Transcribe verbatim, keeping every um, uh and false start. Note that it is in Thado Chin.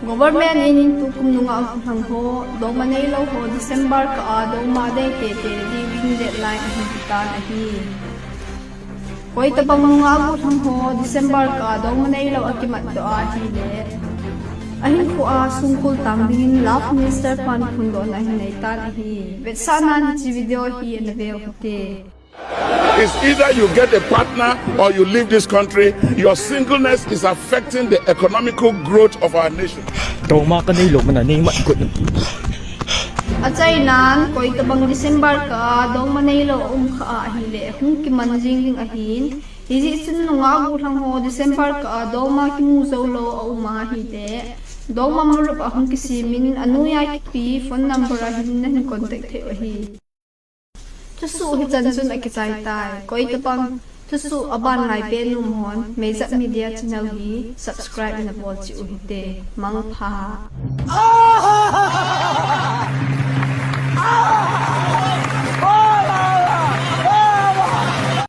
Government in tukum nungah guhlhang ho, dongma neilou ho December kah a dongma dei tete dingin deadline ahin petan ahi. Koitabang nungah guhlhang ho December kah a dongma neilou a kimatdoh ahile, ahinkhoa songkul tang dingin Love Minister pan phondohna ahin neitan ahi. Vetsahnan hiche video hi ana veu hite. It's either you get a partner or you leave this country. Your singleness is affecting the economical growth of our nation. Dongma kaneilou mana neimat got. Achainan, koitabang December kah a dongma neilou aum khah ahile, hung kiman jing ding ahin. Hijeh chun nungah guhlhang ho December kah a dongma kimu joulou aum ahile, dongma mulup a hung kisemin, anoiya kipe phone number a hin nahin contact theiu ahi. Thusoh hichan chun akichai tai. Koitabang thusoh aban ngai pet nom hon Meijat Media channel hi subscribe nabol cheh u hite. Mangpha.